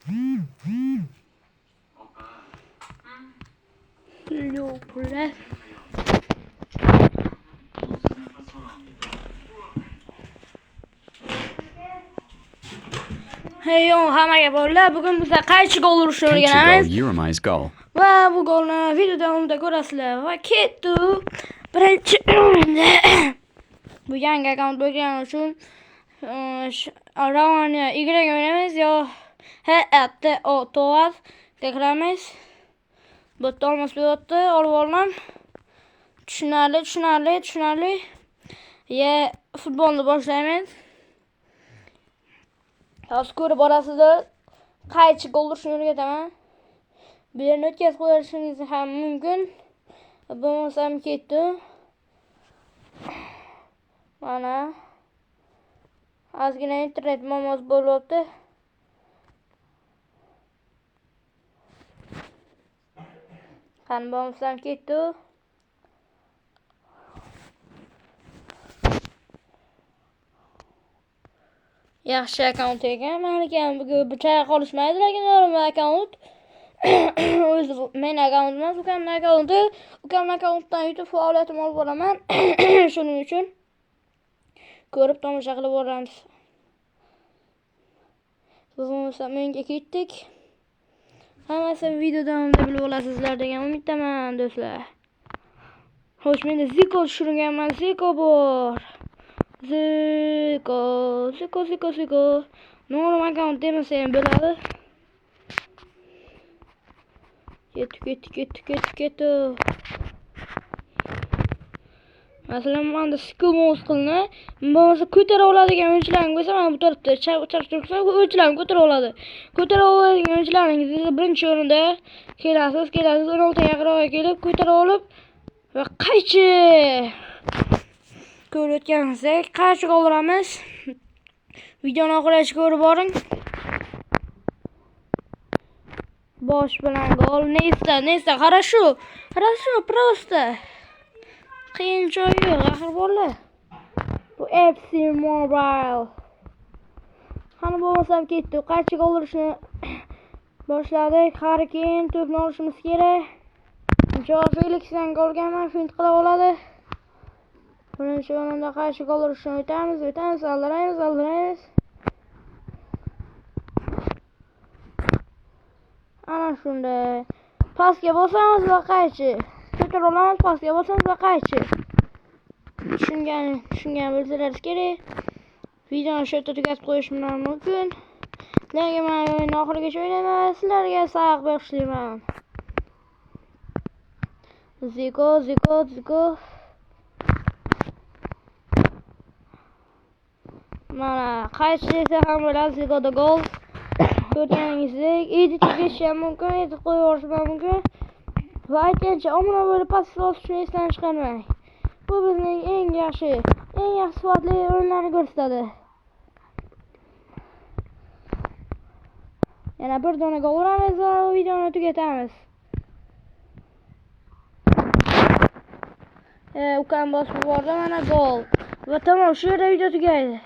Yo'q. Hey, hammaga bolalar, bugun bizda qaychi gol urishni Qaychi o'rganamiz. gol Yurimiz gol. Va bu golni video davomida ko'rasizlar. Va ketdi. Birinchi o'rinda bu yangi akkaunt bo'lgani uchun Ravani Y o'ynaymiz yo H A T O Tovar kiramiz. Bu yerda olmos beryapti, olib oldim. Tushunarli, tushunarli, tushunarli. Ye, futbolni boshlaymiz. Hozir ko'rib borasizlar. Qaychi gol urishni o'rgataman. Bu yerni o'tkazib qo'yishingiz ham mumkin. Bo'lmasam ketdi. Mana. Ozgina internet muammosi bo'lyapti. Qani bo'lmasam ketdi. Yaxshi akkaunt ekan. Meniki ham bugun chay qolishmaydi, lekin normal akkaunt. O'zi meni akkauntim emas, ukamning akkaunti. Ukamning akkauntdan YouTube faoliyatimni olib boraman. Shuning uchun ko'rib tomosha qilib boramiz. Bo'lmasa menga ketdik. Hammasi video davomida bilib olasizlar degan umiddaman do'stlar. Xo'sh, menda Ziko tushirilganman. Ziko bor. Ziko, Ziko, Ziko, Ziko. Normal akkaunt demasa ham bo'ladi. Ketdi, ketdi, ketdi, ketdi, ketdi. Masalan, menda skill mouse qilini, bo'lmasa ko'tara oladigan o'yinchilaring bo'lsa, mana bu tarafda chap tursa, o'yinchilarni ko'tara oladi. Ko'tara oladigan o'yinchilaringiz esa birinchi o'rinda kelasiz, kelasiz, 16 yaqinroqqa kelib, ko'tara olib va qaychi ko'rayotganingizdek qaychi gol uramiz. Videoni oxirigacha ko'rib boring. Bosh bilan gol. Nesta, Nesta, хорошо. Хорошо, просто. Qiyin joyi yo'q, axir bolalar. Bu FC Mobile. Qani bo'lmasam ketdi. Qaychi gol urishni boshladik. Harry Kane to'pni olishimiz kerak. Joao Felixdan golganman, fint qila oladi. Birinchi o'rinda qaychi gol urishni o'tamiz, o'tamiz, aldiraymiz, aldiraymiz. Ana shunday. Pastga bosamiz va qaychi. Ko'tara olamiz, pastga bosamiz va qaychi. Tushungan bo'lsalaringiz kerak. Videoni shu yerda tugatib qo'yishim mumkin. Lekin men o'yinni oxirigacha o'ynayman. Sizlarga sog' bo'lishlayman. Ziko, Ziko, Ziko. Mana qaychi desa ham bo'ladi, Zikoda gol. Ko'rganingizdek, edit qilish ham mumkin, edit qo'yib yuborish ham mumkin. Va aytgancha, omma bo'lib past bosishni esdan chiqarmang. Bu bizning eng yaxshi sifatli o'yinlarni ko'rsatadi. Yana bir dona gol uramiz va videoni tugatamiz. Ukam bosib yubordi, mana gol. Va tamom, shu yerda video tugaydi.